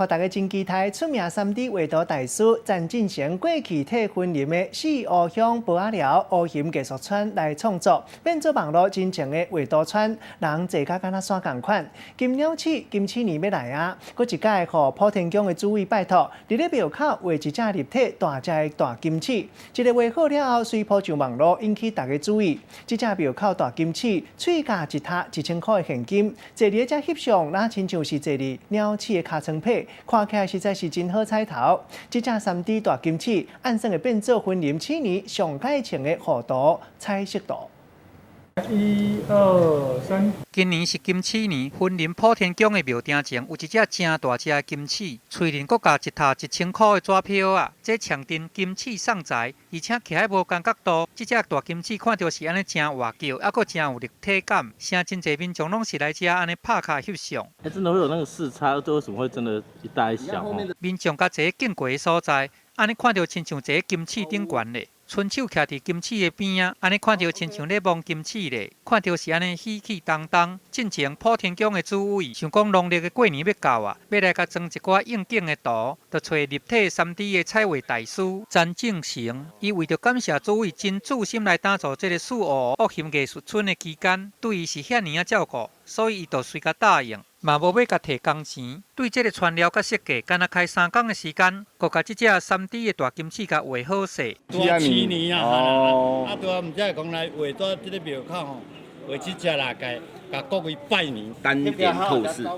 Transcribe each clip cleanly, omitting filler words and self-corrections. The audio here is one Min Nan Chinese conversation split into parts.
予大家真期待，出名3D 畫圖大師陳進成過去替雲林的四湖鄉埔仔寮烏熊藝術村來創作，變做網路真情的畫圖村，人坐甲敢若山仝款。金鳥鼠金鼠年欲來啊，閣一擺予普天宮的主委拜託，佇咧廟口畫一隻立體大隻的大金鼠。這个畫好了後，隨鋪上網路，引起大家注意。這隻廟口大金鼠，喙價一塔1000箍的現金，坐佇咧遮翕相，若親像是坐佇鳥鼠的尻川尾，看起來實在是真好彩頭。這隻3D 大金鼠，按算會變做雲林鼠年上蓋穿的賀圖彩色圖。一二三。今年是金鼠年，雲林普天宮的廟埕前有一隻誠大隻的金鼠，喙裡閣共一塔1000箍的紙票仔，這象徵金鼠送財，而且徛佇無仝角度，這隻大金鼠看著是按呢誠活叫，猶閣誠有立體感，誠真濟民眾攏是來遮按呢拍卡翕相。欸，真的會有那個視差，這為什麼會真的一大一小？民眾共坐經過的所在，按呢看著親像坐金鼠頂懸咧。伸手徛佇金鼠的邊仔，按呢看著親像咧摸金鼠咧，看著是按呢喜氣當當。進前普天宮的主委想講農曆的過年欲到啊，欲來共裝一寡應景的圖，就揣立體3D 的彩畫大師陳正成。伊為著感謝主委真注心來打造這个四湖烏熊藝術村的期間，對伊是遐爾仔照顧，所以伊就隨共答應。嘛無欲共提工錢，對這个材料佮設計，干焦開3工的時間，閣共這隻3D 的大金鼠共畫好勢。拄仔鼠年啊，啊，拄仔毋才會講來畫佇這个廟口吼，畫這隻來共各位拜年。單點透視啊，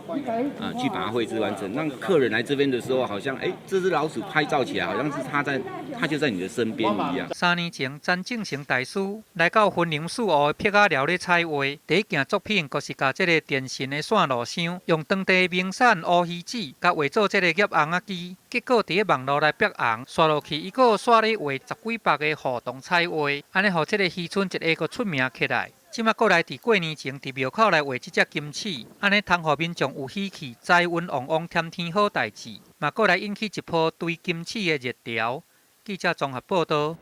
去把它繪製完成，讓客人來這邊的時候，好像欸，這隻老鼠拍照起來，好像是它在，它就在你的身邊一樣。3年前，陳正成大師來到雲林四湖的癖仔寮咧彩畫，第一件作品就是共這个電信的線路箱，用當地名產烏魚子，共畫做這个夾尪仔機，結果佇咧網路來爆紅，紲落去伊閣煞咧畫十幾幅的互動彩畫，按呢予這个漁村一下閣出名起來。這馬閣來佇過年前佇廟口來畫這隻金鼠，按呢通予民眾有喜氣、財運旺旺、添添好代誌，嘛閣來引起一波追金鼠的熱潮。記者綜合報導。